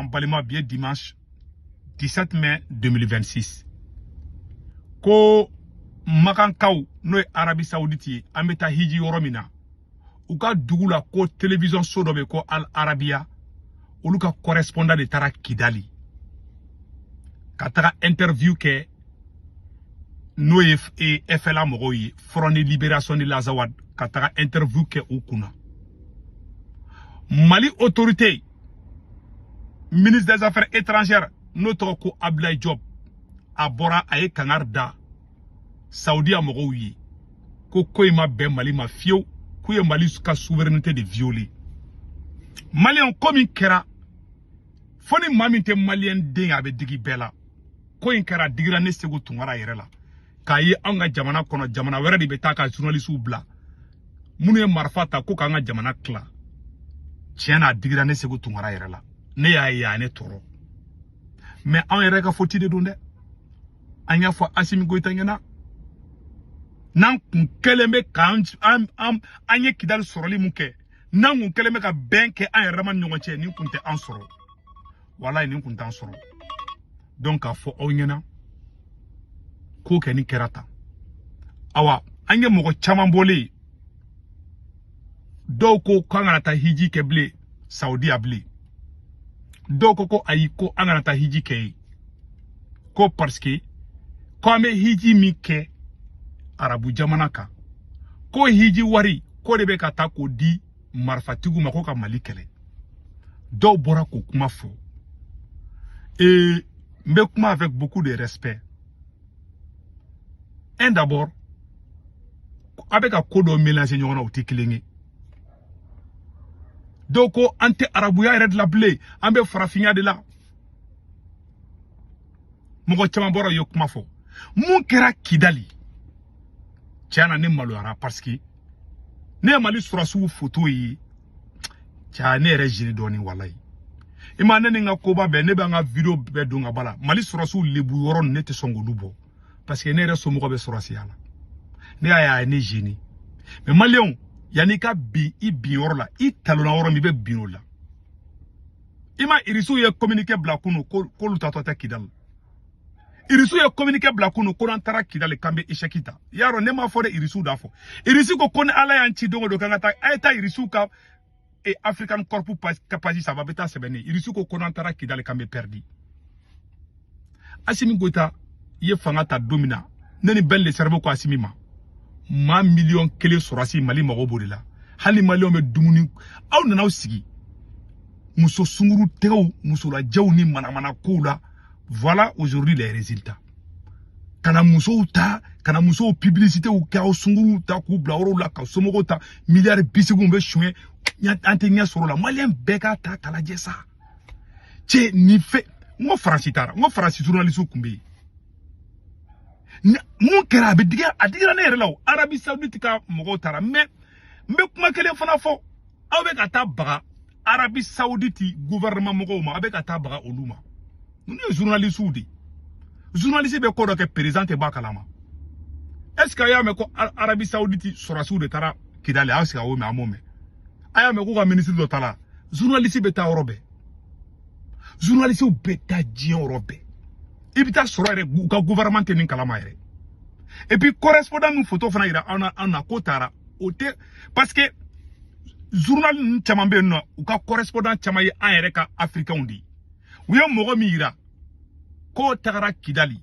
An balima, bi ye dimanche 17 mai 2026. Ko Makankaw, n'o ye Arabie Saoudite ye, an bɛ taa hiji yɔrɔ min na, u ka dugu la, ko télévision so dɔ bɛ ko Al Arabiya, olu ka correspondant de taara Kidali ka taga interview kɛ, n'o ye FLA mɔgɔw ye, Front de Libération de l'Azawad, ka taga interview kɛ u kunna. Mali autorité, ministre des Affaires étrangères, n'o tɔgɔ ko Abdoulaye Diop, a bɔra, a ye kangari da Saudiya mɔgɔw ye ko ko in ma bɛn Mali ma fiyewu, k'u ye Mali ka souveraineté de violer. Maliyɛn, ko min kɛra, fo ni maa min tɛ maliyɛn den ye, a bɛ digi bɛɛ la. Ko in kɛra, a digira ne Segu Tunkara yɛrɛ la, k'a ye anw ka jamana kɔnɔ, jamana wɛrɛ de bɛ taa ka journalisiw bila minnu ye marifa ta ko k'an ka jamana tila. Tiɲɛ na, a digira ne Segu Tunkara yɛrɛ la. Ne y'a ye, a ye ne tɔɔrɔ. Mais anw yɛrɛ ka faute de don dɛ. An y'a fɔ Asimi Goyita ɲɛna, n'an kun kɛlen bɛ k'an an an an ye Kidali sɔrɔli mun kɛ, n'an kun kɛlen bɛ ka bɛn kɛ an yɛrɛ dama ni ɲɔgɔn cɛ, nin kun tɛ an sɔrɔ. Walayi, nin kun t'an sɔrɔ. Donc k'a fɔ aw ɲɛna, ko kɛ nin kɛra tan. Awa, an ye mɔgɔ caman bɔlen, dɔw ko k'an kana taa hiji kɛ bilen Saudiya bilen, dɔw ko ko ayi, ko an kana taa hiji kɛ yen, ko parce que ko an bɛ hiji min kɛ arabu jamana kan, ko hiji wari ko de bɛ ka taa k'o di marifatigiw ma ko ka Mali kɛlɛ. Dɔw bɔra k'o kuma fɔ. Et n bɛ kuma avec beaucoup de respect. Un, d'abord, a bɛ ka ko dɔ mélanger ɲɔgɔn na, o tɛ kelen ye. Dɔw ko an tɛ arabuya yɛrɛ de la bilen, an bɛ farafinya de la. Mɔgɔ caman bɔra, u ye kuma fɔ. Mun kɛra Kidali, tiɲɛ na, ne maloyara, parce que ne ye Mali sɔrɔsiw photo ye, cɛ, ne yɛrɛ gêné dɔɔnin. Walayi, i ma ne ni n ka koba bɛɛ, ne bɛ an ka vidéo bɛɛ don ka ba la, Mali sɔrɔsiw lebu yɔrɔ ninnu, ne tɛ sɔn k'olu bɔ, parce que ne yɛrɛ somɔgɔ bɛ sɔrɔsiya la. Ne y'a ye, a ye ne gêné. Mais maliyɛnw, yanni i ka bin i bin yɔrɔ la, i talonna yɔrɔ min, i bɛ bin o la. I ma irisiw ye communiqué bila kunu k'olu tatɔ tɛ Kidali. Irisiw ye communiqué bila kunu ko n'an taara Kidali, k'an bɛ échec ta. Yarɔ, ne m'a fɔ dɛ, irisiw d'a fɔ. Irisi ko ko ni Ala y'an ci don o don k'an ka taa, a ye taa irisiw ka African Corps page saba bɛ taa sɛbɛn ne. Irisi ko ko n'an taara Kidali, k'an bɛ perdi. Asimi Goyita i ye fanga ta don min na, ne ni Ben le Cerveau ko Asimi ma, maa 1 million sɔrɔsi, Mali mago b'o de la. Hali maliyɛnw bɛ dumuni, aw nana aw sigi muso sunkuru tɛgɛw, musolajɛw ni manamana kow la. Voilà aujourd'hui les résultats. Kana musow ta, kana musow publicité kɛ, aw sunkuruw ta k'u bila yɔrɔw la, ka somɔgɔw ta, miliyari 80 bɛ suɲɛ, an tɛ ɲɛ sɔrɔ o la. Maliyɛn bɛɛ k'a ta k'a lajɛ sa. Cɛ, nin fɛn, n ko Faransi taara, n ko Faransi journaliste kun bɛ yen. Mun kɛra, a bɛ digi, a digira ne yɛrɛ la. O Arabie Saoudite ka mɔgɔw taara. Mais n bɛ kuma kelen fana fɔ: aw bɛ ka taa baga Arabie Saoudite gouvernement mɔgɔw ma, aw bɛ ka taa baga olu ma. Ninnu ye journaliste de ye. Journaliste bɛ ko dɔ kɛ, président tɛ bɔ a kalama. Est ce que a y'a mɛn ko Arabie Saoudite sɔrɔsiw de taara Kidali? Aw sigi a y'o mɛn? An m'o mɛn. A y'a mɛn k'u ka ministre dɔ taara? Journaliste bɛ taa yɔrɔ bɛɛ, journaliste bɛ taa diɲɛ yɔrɔ bɛɛ. I bɛ taa sɔrɔ yɛrɛ, u ka gouvernement tɛ nin kalama yɛrɛ. Et puis correspondant min photo fana yira an na, an na ko taara, o tɛ, parce que journal ninnu caman bɛ yen nɔ, u ka correspondant caman ye an yɛrɛ ka africains de ye. U ye mɔgɔ min yira k'o tagara Kidali,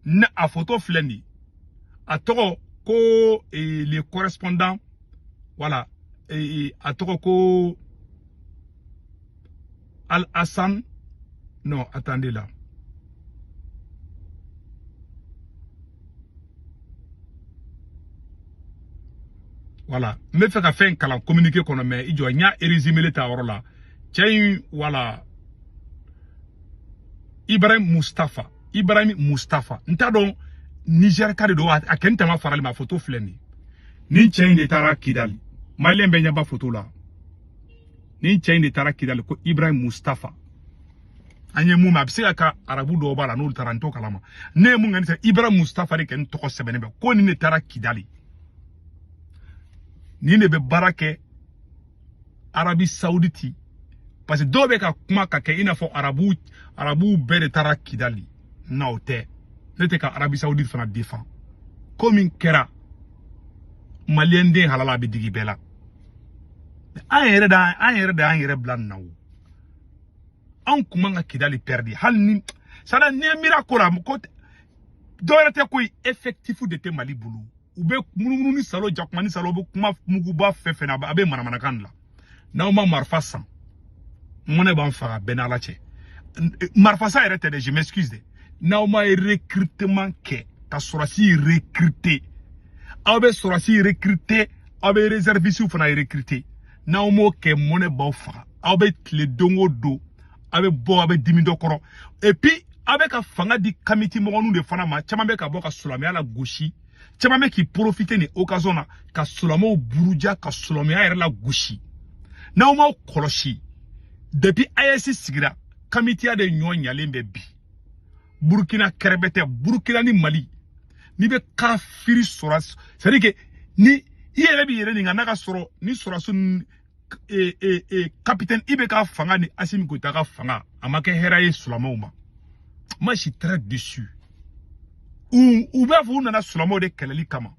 ne a photo filɛ nin ye, a tɔgɔ ko le correspondant, voilà, a tɔgɔ ko Al Hassan, non, attendez là. Voilà, n bɛ fɛ ka fɛn kalan communiqué kɔnɔ, mais i jɔ, n y'a résumé ta yɔrɔ la. Cɛ in, voilà, Ibrahim Mustafa, Ibrahim Mustafa, n t'a dɔn Niger ka de don, a kɛ n tama farali ma. Photo filɛ nin ye, nin cɛ in de taara Kidali. Maliyɛn bɛɛ ɲɛ b'a photo la. Nin cɛ in de taara Kidali, ko Ibrahim Mustafa. An ye mun mɛn, a bɛ se ka kɛ arabu dɔw b'a la n'olu taara, n t'o kalama. Ne ye mun kɛ, nin Ibrahim Mustafa de kɛ n tɔgɔ sɛbɛnnen bɛ ko nin de taara Kidali. Nin de bɛ baara kɛ Arabie Saoudite. Parce que dɔw bɛ ka kuma ka kɛ i n'a fɔ arabu bɛɛ de taara Kidali. Non, o tɛ. Ne tɛ ka Arabie Saoudite fana défend. Ko min kɛra maliyɛn den halala, a bɛ digi bɛɛ la. An yɛrɛ de y'an yɛrɛ bila nin na o. Anw kun man ka Kidali perdre hali ni c'est-à-dire n'i ye miiri a ko la, ko dɔwɛrɛ tɛ koyi, effectif de tɛ Mali bolo. U bɛ munumunu ni salo, jakuma ni salo, u bɛ kuma muguba fɛn fɛn na, a bɛ manamanakan de la. N'aw ma marifa san, mɔnɛ b'an faga bɛɛ n'Ala cɛ. Marifa san yɛrɛ tɛ dɛ, je m'excuse dɛ. N'aw ma recrutement kɛ ka sɔrɔsi recruter, aw bɛ sɔrɔsi recruter, aw bɛ réservistes fana recruter. N'aw m'o kɛ, mɔnɛ b'aw faga. Aw bɛ tile don o don, aw bɛ bɔ, aw bɛ dimi dɔ kɔrɔ. Et puis aw bɛ ka fanga di kamiti mɔgɔninw de fana ma. Caman bɛ ka bɔ ka silamɛya la gosi, caman bɛ k'i profiter nin occasion na ka silamɛw buruja, ka silamɛya yɛrɛ la gosi. N'aw m'aw kɔlɔsi, depuis AES sigira, kamitiya de ɲɔ ɲalen bɛ bi. Burukina kɛrɛbɛ tɛ, Burukina ni Mali, n'i bɛ kafiri sɔrɔ, c'est à dire que ni i yɛrɛ b'i yɛrɛ ɲininka n'a ka sɔrɔ ni sɔrɔsi ninnu capitaine IB ka fanga ni Assimi Goïta ka fanga, a ma kɛ hɛrɛ ye silamɛw ma. Moi, je suis très déçu. U b'a fɔ u nana silamɛw de kɛlɛli kama.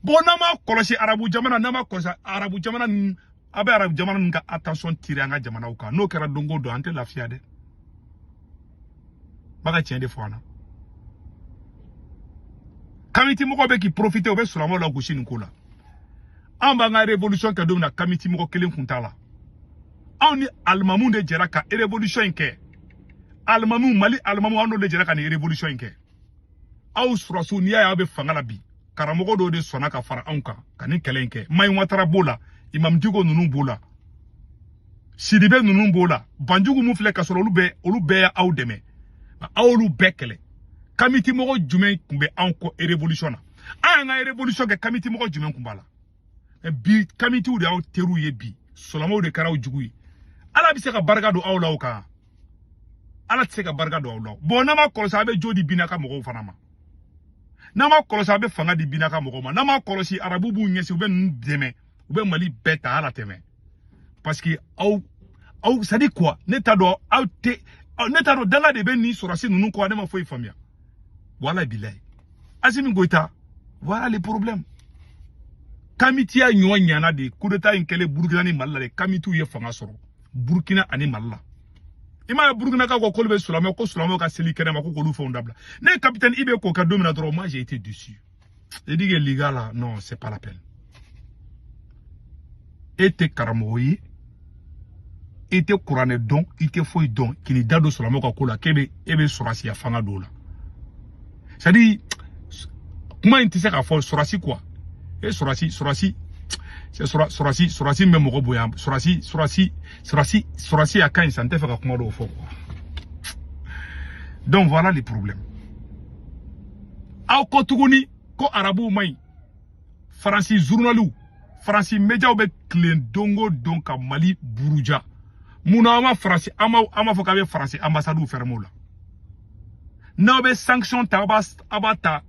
Bon, n'an m'a kɔlɔsi arabu jamana, n'an m'a kɔlɔsi arabu jamana ninnu, a bɛ arabu jamana ninnu ka attention tirer an ka jamanaw kan. N'o kɛra don o don, an tɛ lafiya dɛ. N b'a ka tiɲɛ de fɔ an na. Kamiti mɔgɔw bɛ k'i profiter, u bɛ silamɛw la gosi nin ko la. Anw b'an ka révolution kɛ don min na, kamiti mɔgɔ kelen kun t'a la. Anw ni alimamuw de jɛra ka révolution in kɛ. Alimamu, Mali alimamu, anw n'olu de jɛra ka nin révolution in kɛ. Aw sɔrɔsiw, n'i y'a ye aw bɛ fanga la bi, karamɔgɔ dɔw de sɔnna ka fara anw kan ka nin kɛlɛ in kɛ. Mayi Watara b'o la, Imam Dicko ninnu b'o la, Sidibe ninnu b'o la, Banjugu mun filɛ ka sɔrɔ, olu bɛɛ y'aw dɛmɛ, aw olu bɛɛ kɛlɛ. Kamiti mɔgɔ jumɛn tun bɛ anw kɔ révolution na? An y'an ka révolution kɛ, kamiti mɔgɔ jumɛn tun b'a la? Bi kamitiw de y'aw teriw ye, bi sɔlɔmɔw de kɛra aw jugu ye. Ala bɛ se ka barika don aw la o kan, Ala tɛ se ka barika don aw la. Bon, n'an ma kɔlɔsi, a bɛ jo di bina ka mɔgɔw fana ma. N'an ma kɔlɔsi, a bɛ fanga di bina ka mɔgɔw ma. N'an ma kɔlɔsi, arabu b'u ɲɛsin, u bɛ ninnu dɛmɛ, u bɛ Mali bɛɛ ta ala tɛmɛ. Parce que aw, c'est à dire quoi, ne t'a dɔn, aw tɛ, ne t'a dɔn danga de bɛ nin sɔrɔsi ninnu kɔ. Ne ma foyi faamuya, wala bilayi. Assimi Goïta, voilà les problèmes. Kamitiya ɲɔ ɲana de. Coup d'état in kɛlen Burukina ni Mali la de, kamitiw ye fanga sɔrɔ Burukina ani Mali la. I m'a ye, Burukina ka ko k'olu bɛ silamɛ, ko silamɛw ka seli kɛnɛ ma, ko k'olu fɛnw dabila. Ne ye capitaine IB k'o kɛ don min na dɔrɔn, moi j'ai été déçu. J'ai dit que les gars là, non, c'est pas la peine. E tɛ karamɔgɔ ye, i tɛ kuranɛ dɔn, i tɛ foyi dɔn, k'i da don silamɛw ka ko la, k'e bɛ e bɛ sɔrɔsiya fanga don o la. C'est à dire, kuma in tɛ se k'a fɔ sɔrɔsi quoi. E sɔrɔsi, sɔrɔsi, c'est sɔrɔsi, sɔrɔsi min bɛ mɔgɔ bonya, sɔrɔsi, sɔrɔsi, sɔrɔsi, sɔrɔsi, a ka ɲi sa. N tɛ fɛ ka kuma dɔw fɔ quoi. Donc voilà les problèmes. Aw ko tuguni ko arabuw man ɲi. Faransi journaliw, Faransi médiaw bɛ tilen don o don ka Mali buruja. Munna an ma Faransi, an ma fɔ k'a bɛ Faransi ambassade fermer o la? N'aw bɛ sanction ta, aw b'a ta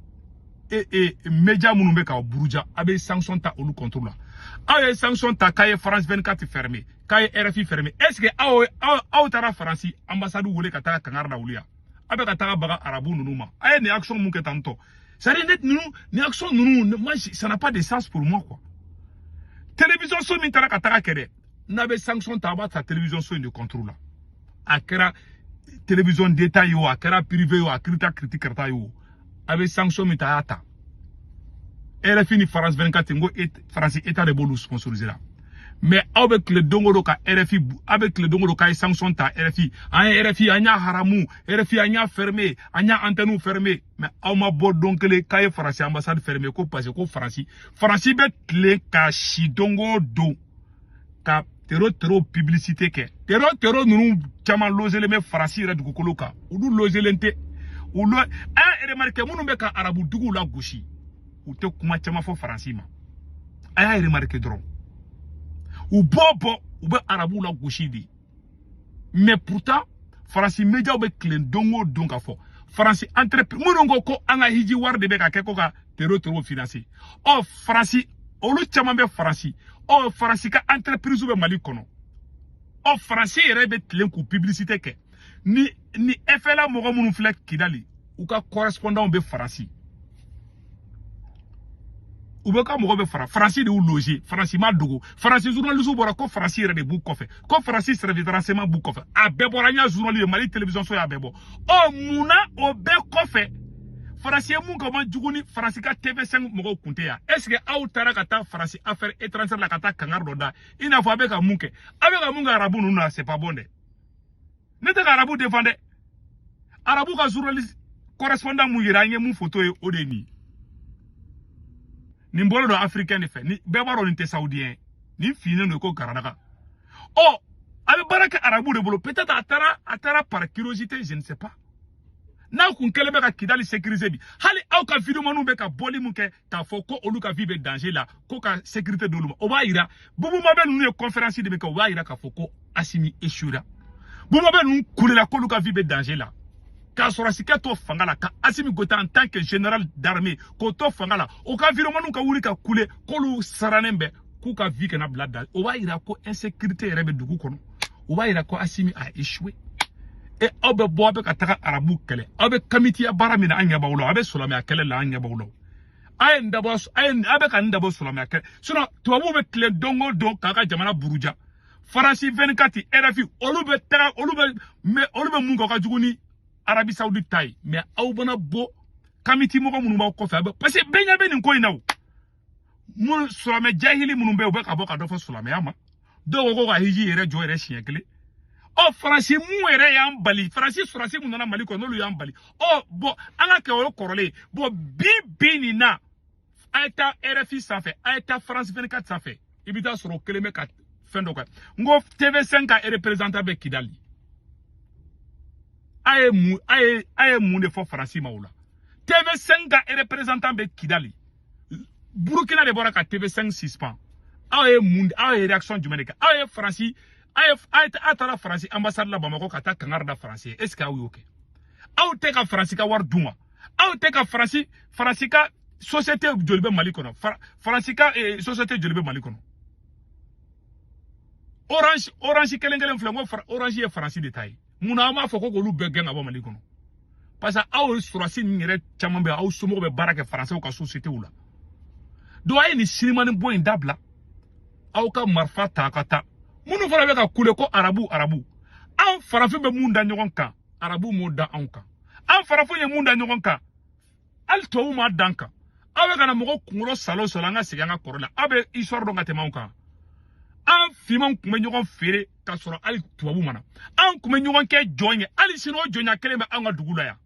e média minnu bɛ k'aw buruja, a bɛ sanction ta olu contre la. Aw ye sanction ta k'a ye France 24 fermer, k'a ye RFI fermer. Est ce que aw taara Faransi ambassade wele ka taga kangari da olu ya? Aw bɛ ka taga baga arabu ninnu ma. A ye nin action mun kɛ tantɔ, c'est à dire ne ninnu, nin action ninnu, moi, ça n'a pas de sens pour moi quoi. Télévision so min taara ka taga kɛ dɛ, n'a bɛ sanction ta, a b'a ta télévision so in de contre la. A kɛra télévision d'état ye o, a kɛra privé ye o, a kɛra kiriti karata ye o, a bɛ sanction min ta, a y'a ta RFI ni France 24. N ko Faransi état de b'olu sponsoriser la. Mais aw bɛ tile don o don ka RFI, aw bɛ tile don o don k'a ye sanction ta RFI, an ye RFI, an y'a haramu RFI, an y'a fermé, an y'a antenne fermé. Mais aw ma bɔ don kelen k'a ye Faransi ambassade fermé, ko parce que ko Faransi bɛ tile ka si don o don ka terro terro publicité kɛ. Terro terro ninnu caman logelen bɛ Faransi yɛrɛ dugukolo kan, olu logelen tɛ. Olu a y'a remarqué, minnu bɛ ka arabu duguw la gosi, u tɛ kuma caman fɔ Faransi ma. A y'a remarqué dɔrɔn, u bɔ u bɛ arabuw la gosi de. Mais pourtant Faransi médiaw bɛ tilen don o don ka fɔ Faransi entreprise minnu ko ko an ka hiji wari de bɛ ka kɛ ko ka terro terro financer. Ɔ, Faransi, olu caman bɛ Faransi. Ɔ, Faransi ka entreprise bɛ Mali kɔnɔ. Ɔ, Faransi yɛrɛ bɛ tilen k'u publicité kɛ ni FLA mɔgɔ minnu filɛ Kidali, u ka correspondant bɛ Faransi, u bɛ ka mɔgɔ bɛ fara Faransi de y'u loger. Faransi ma dogo, Faransi journaliste bɔra ko Faransi yɛrɛ de b'u kɔfɛ, ko Faransi service de renseignement b'u kɔfɛ. A bɛɛ bɔra, an y'a journal ye, Mali télévision so y'a bɛɛ bɔ. Ɔ, munna o bɛɛ kɔfɛ, Faransi ye mun kɛ? O man jugu ni Faransi ka TV5 mɔgɔw kun tɛ yan? Est ce que aw taara ka taa Faransi affaire étrangère la ka taa kangari dɔ da, i n'a fɔ a bɛ ka mun kɛ, a bɛ ka mun kɛ arabu ninnu na? C'est pas bon dɛ. Ne tɛ ka arabu défend dɛ. Arabu ka journaliste correspondant mun yira an ye, mun photo ye, o de ye nin ye. Nin bɔlen don africain de fɛ, ni bɛɛ b'a dɔn nin tɛ saoudien, nin finnen don ko garadaga. Ɔ, a bɛ baara kɛ arabu de bolo. Peut-être a taara par curiosité, je ne sais pas. N'aw kun kɛlen bɛ ka Kidali sécuriser bi, hali aw ka videomaniw bɛ ka bɔli mun kɛ k'a fɔ ko olu ka vie bɛ danger la, ko ka sécurité d'olu ma, o b'a yira Boubou Mabel ninnu ye conférence de bɛ kɛ, o b'a yira k'a fɔ ko Assimi échouera. Boubou Mabel ninnu kulela k'olu ka vie bɛ danger la, k'a sɔrɔsikɛ to fanga la, ka Assimi Goïta en tant que général d'armée k'o to fanga la, o ka videomaniw ka wuli ka kule k'olu sarannen bɛ k'u ka vie kana bila danger, o b'a yira ko insécurité yɛrɛ bɛ dugu kɔnɔ, o b'a yira ko Assimi a échoué. E, aw bɛ bɔ, aw bɛ ka taga arabu kɛlɛ, aw bɛ kamitiya baara min na, an ɲɛ b'aw la. Aw bɛ silamɛya kɛlɛ la, an ɲɛ b'aw la. A ye nin dabɔ, a ye, a bɛ ka nin dabɔ silamɛya kɛlɛ. Sinon tubabuw bɛ tilen don o don k'a ka jamana buruja. Faransi 24, RFI, olu bɛ taga, olu bɛ, mais olu bɛ mun kɛ, o ka jugu ni Arabie Saoudite ta ye. Mais aw bana bɔ kamiti mɔgɔ minnu b'aw kɔfɛ, a bɛ parce que bɛɛ ɲɛ bɛ nin ko in na. O mun silamɛ jahili minnu bɛ yen, u bɛ ka bɔ ka dɔ fɔ silamɛya ma. Dɔw ko ka hiji yɛrɛ jɔ yɛrɛ siɲɛ kelen. Ɔ, Faransi mun yɛrɛ y'an bali? Faransi sɔrɔsi mun nana Mali kɔnɔ, n'olu y'an bali. Ɔ bɔn, an ka kɛ o ye kɔrɔlen. Bɔn, bi bi nin na, a ye taa RFI sanfɛ, a ye taa France 24 sanfɛ, i bɛ taa sɔrɔ o kelen bɛ ka fɛn dɔ kɛ. N ko TV5 ka représentant bɛ Kidali. A ye mun de fɔ Faransi ma o la? TV5 ka représentant bɛ Kidali. Burukina de bɔra ka TV5 suspend. Aw ye réaction jumɛn de kɛ? Aw ye Faransi, a ye a taara Faransi ambassade la Bamakɔ ka taa kangari da Faransi ye. Est ce que aw y'o kɛ? Aw tɛ ka Faransi ka wari dun wa? Aw tɛ ka Faransi ka société joli bɛ Mali kɔnɔ? Faransi ka société joli bɛ Mali kɔnɔ? Orange kelen kelen filɛ, n ko Orange ye Faransi de ta ye. Munna aw m'a fɔ ko k'olu bɛɛ gɛn ka bɔ Mali kɔnɔ? Parce que aw ye sɔrɔsi ninnu yɛrɛ caman bɛ, aw somɔgɔw bɛ baara kɛ Faransɛw ka société la. Donc a ye nin sinimani bɔ in dabila, aw ka marifa ta ka taa. Minnu fana bɛ ka kule ko arabu arabu, an farafin bɛ mun da ɲɔgɔn kan, arabu m'o da anw kan. An farafin ye mun da ɲɔgɔn kan, hali tubabuw m'a dan kan. Aw bɛ ka na mɔgɔ kunkolo salo salo, an ka segin an ka kɔrɔ la. Aw bɛ histoire dɔn ka tɛmɛ anw kan. An finmanw tun bɛ ɲɔgɔn feere k'a sɔrɔ hali tubabu ma na. An tun bɛ ɲɔgɔn kɛ jɔn ye, hali sini o jɔnya kelen bɛ an ka dugu la yan.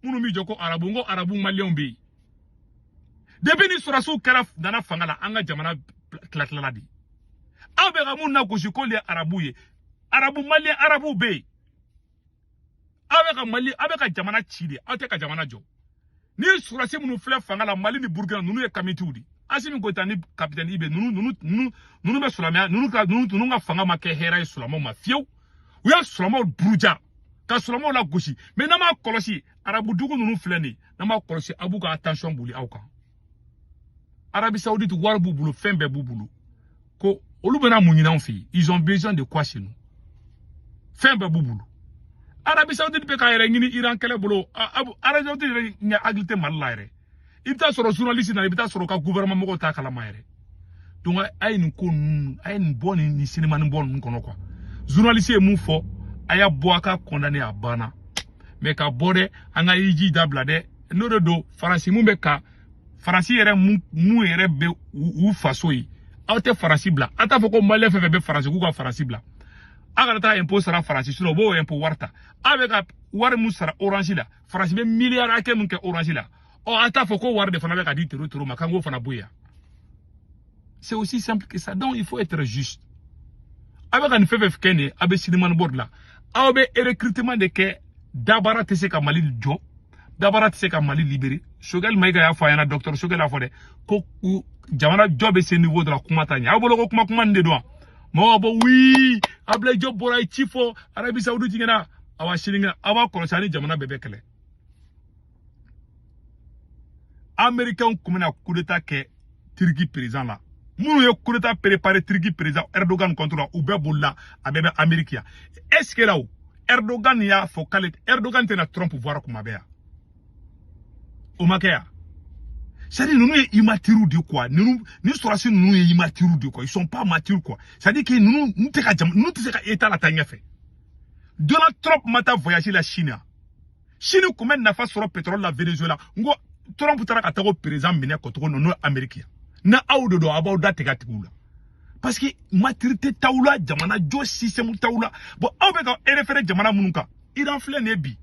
Minnu b'i jɔ ko arabu, n ko arabu maliyɛnw bɛ yen. Depuis ni sɔrɔsiw kɛra nana fanga la, an ka jamana tila tilala de. Aw bɛ ka mun nagosi k'olu ye arabu ye? Arabu maliyɛn, arabuw bɛ yen. Aw bɛ ka Mali, aw bɛ ka jamana ci de, aw tɛ ka jamana jɔ. Ni sɔrɔsi minnu filɛ fanga la Mali ni Burukina, ninnu ye kamitiw de. Assimi Goïta ni capitaine IB ninnu bɛ silamɛya, ninnu ka fanga ma kɛ hɛrɛ ye silamɛw ma fiyewu. U ye silamɛw buruja ka silamɛw lagosi. Mais n'an m'a kɔlɔsi, arabu dugu ninnu filɛ nin ye, n'an m'a kɔlɔsi, aw b'u ka attention boli aw kan. Arabie Saoudite, wari b'u bolo, fɛn bɛɛ b'u bolo, ko olu bɛna mun ɲini anw fɛ yen? Ils ont besoin de quoi chez nous? Fɛn bɛɛ b'u bolo. Arabie Saoudite bɛ k'a yɛrɛ ɲini Iran kɛlɛ bolo. Arabie Saoudite yɛrɛ ɲɛ hakili tɛ Mali la yɛrɛ. I bɛ taa sɔrɔ journaliste na, i bɛ taa sɔrɔ u ka gouvernement mɔgɔw t'a kalama yɛrɛ. Donc a ye nin ko ninnu, a ye nin bɔ nin sinimani bɔ ninnu kɔnɔ quoi. Journaliste ye mun fɔ, a y'a bɔ a ka condamner, a banna. Mais ka bɔ dɛ, an ka hiji dabila dɛ, n'o de don. Faransi mun bɛ ka Faransi yɛrɛ mun yɛrɛ bɛ u faso ye, aw tɛ Faransi bila. A t'a fɔ ko maliyɛn fɛn fɛn bɛ Faransi k'u ka Faransi bila. A kana taa impôt sara Faransi, sinon u b'o impôt wari ta. Aw bɛ ka wari mun sara Orange la, Faransi bɛ miliyari hakɛ mun kɛ Orange la, ɔ, a t'a fɔ ko wari de fana bɛ ka di tero tero ma, k'an k'o fana bɔ yen. C'est aussi simple que ça. Donc il faut être juste. A bɛ ka nin fɛn fɛn kɛ nin ye, a bɛ sinimani bɔ de la, aw bɛ recrutement de kɛ. Dabara tɛ se ka Mali jɔ, dabara tɛ se ka Mali libérer. Choguel Maïga y'a fɔ a ɲɛna, docteur Choguel y'a fɔ dɛ, ko jamana jɔ bɛ se niveau dɔ la, kuma t'a ɲɛ. Aw bolo ko kuma kuma nin de don wa? Mɔgɔw bɔ wii, Ablaye Diop bɔra, ye ci fɔ Arabie Saoudite ɲɛna. Awa, sinikɛnɛ aw b'a kɔlɔsi, a ni jamana bɛɛ bɛ kɛlɛ. Américain kun bɛna coup d'état kɛ Turquie président la. Minnu ye coup d'état préparé Turquie président Erdogan contre la, u bɛɛ bolila, a bɛɛ bɛ Amérique yan. Est ce que là o Erdogan y'a fɔ k'ale Erdogan tɛna Trump voir kuma bɛɛ yan? O ma kɛ yan. C'est à dire ninnu ye immatures de quoi. Ninnu ni sɔrɔdasi ninnu ye immatures de quoi, ils sont pas matures quoi. C'est à dire que ninnu tɛ ka jama, ninnu tɛ se ka état la taa ɲɛfɛ. Donald Trump ma taa voyage la Chine yan. Chine kun bɛ nafa sɔrɔ pétrole la Venezuela. N ko Trump taara ka taga o président minɛ kɔcogo n'o ye Amérique yan. Na aw de don, a b'aw da tigɛ a tigiw la. Parce que maturité t'aw la, jamana jɔ système t'aw la. Bon, aw bɛ ka référé jamana minnu kan, Iran filɛ nin ye bi.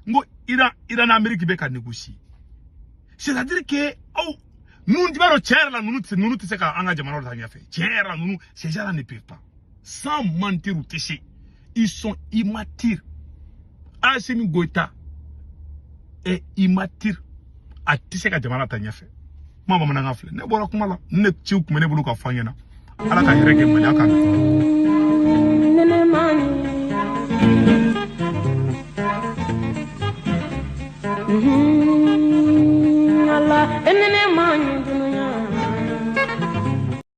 N ko Iran ni Amérique bɛ ka négocier. C'est-à-dire que aw ninnu, i b'a dɔn tiɲɛ yɛrɛ la, ninnu tɛ se ka an ka jamana ta ɲɛfɛ. Tiɲɛ yɛrɛ la, ninnu, ces gens-là ne peuvent pas. Sans mentir, u tɛ se. Ils sont immatures. Assimi Goïta est immature. A tɛ se ka jamana ta ɲɛfɛ. Kuma bamanankan filɛ, ne bɔra kuma la. Ne ciw tun bɛ ne bolo ka fɔ an ɲɛna. Ala ka hɛrɛ kɛ Mali kan. Nene mani. Allah, nene mani.